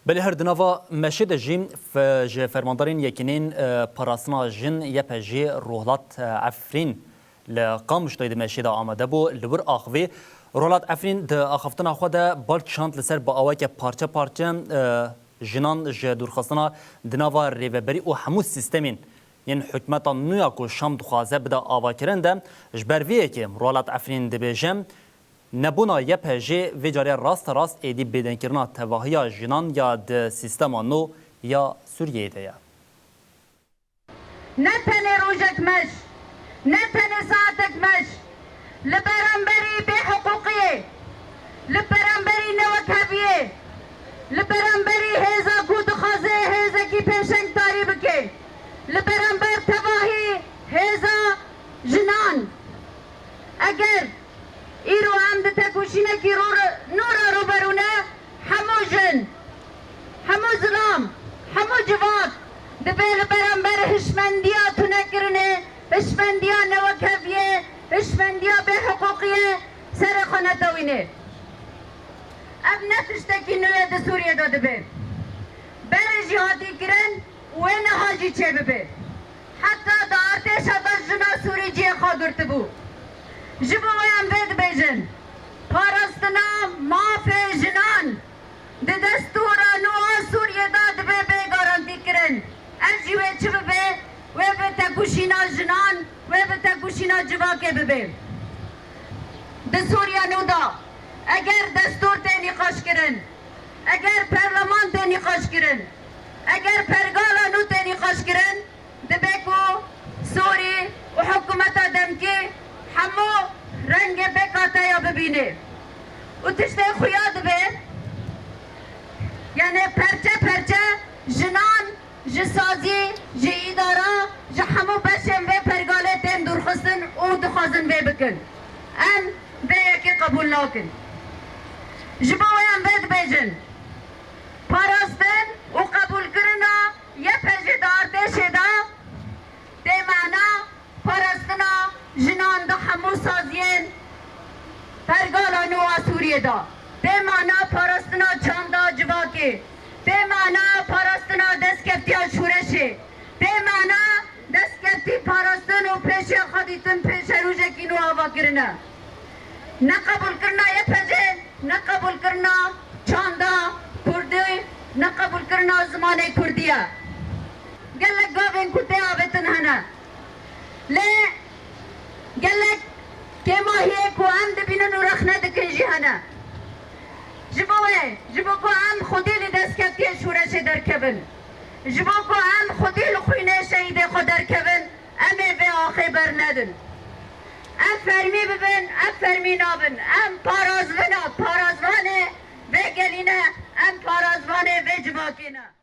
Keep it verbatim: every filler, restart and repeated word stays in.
Belê her di nava meşê de jî fe-, ji fermandarên yekînên, e, parastina jin Y P J Rohlat, e, Efrîn li Qamişloyê di meşê de amade bû. Li wir axivî Rohlat Efrîn di axaftina xwe de bal çand li ser bi awayeke parçe parçe, e, jinan ji dûrxistina di nava rêveberî û hemû sîstemên yên hikûmeta nû ya ku Şam dixwaze bide avakirin de, ji ber vê yekê Rohlat Efrîn dibêje, nebûna Y P J vê carê rasterast êdî bêdengkirina tevahiya jinan ya di sîstema nû ya Sûriyeyê de ye. Ne tenê rojek meş, ne tenê saetek meş, li beramberî bêhiqûqiyê, li beramberî newekheviyê, li beramberî hêza ku dixwaze hêzekî pêşengtarî bike, li beramber tevahî hêza jinan. Eger îro em di tekoşînekî rû-, nû re rûberû ne, hemû jin, hemû zilam, hemû civak divê li beramber hişmendiya tunekirinê, hişmendiya newekheviyê, hişmendiya bêhiqûqiyê serê xwe netewînê. Ev ne tiştekî nû ye di Sûriyê de dibe. Berê jî hatî kirin û wê niha jî çêbibe. Heta di artêşa de jina Sûrî cihê xwe girtibû. Ji bo wê em vê dibêjin, parastina mafê jinan di destûra nû a Sûriyê de dibe bê garantîkirin. Ev jî wê çi bibe? Wê bi tekoşîna jinan, wê bi tekoşîna civakê bibe. Di Sûriya nû de eger destûr tê nîqaşkirin, eger perleman tê nîqaşkirin, eger pergala nû tê nîqaşkirin, dibe ku Sûrî û hikûmeta demkî hemû rengê pêkateya bibîne. Û tiştê xuya dibe, yanê perçe perçe jinan ji sazî, ji îdara, ji hemû beşên vê pergalê tên dûrxistin û dixwazin vê bikin. Em vê yekê qebûl nakin. Ji bo wê em vê dibêjin, parastin û qebûlkirina Y P J di artêşê de tê mana parastina jinan di hemû saziyên pergala nû a Sûriyê de. Tê mana parastina çanda civakê. Tê mana parastina destkeftiya şûreşê. Tê mana destkeftî parastin û pêşiya xwe dîtin pêşerojekî nû ava kirine. Neqebûlkirina Y P G, neqebûlkirina çanda kurdî, neqebûlkirina zimanê kurdî ye. Gelek gavên ku tê avêtin hene. Lê gelek kêmahiyê ku em dibînin û rexne dikin jî hene. Ji bo wê, ji bo ku em xwedî li destkeftiyê şûreşê derkevin, ji bo ku em xwedî li xwînê şehîdê xwe derkevin, em ê vê axê bernedin. Em fermî bibin, em fermî nabin. Em parazvina, parazvanê vê gelî ne, em parazvanê vê civakê ne.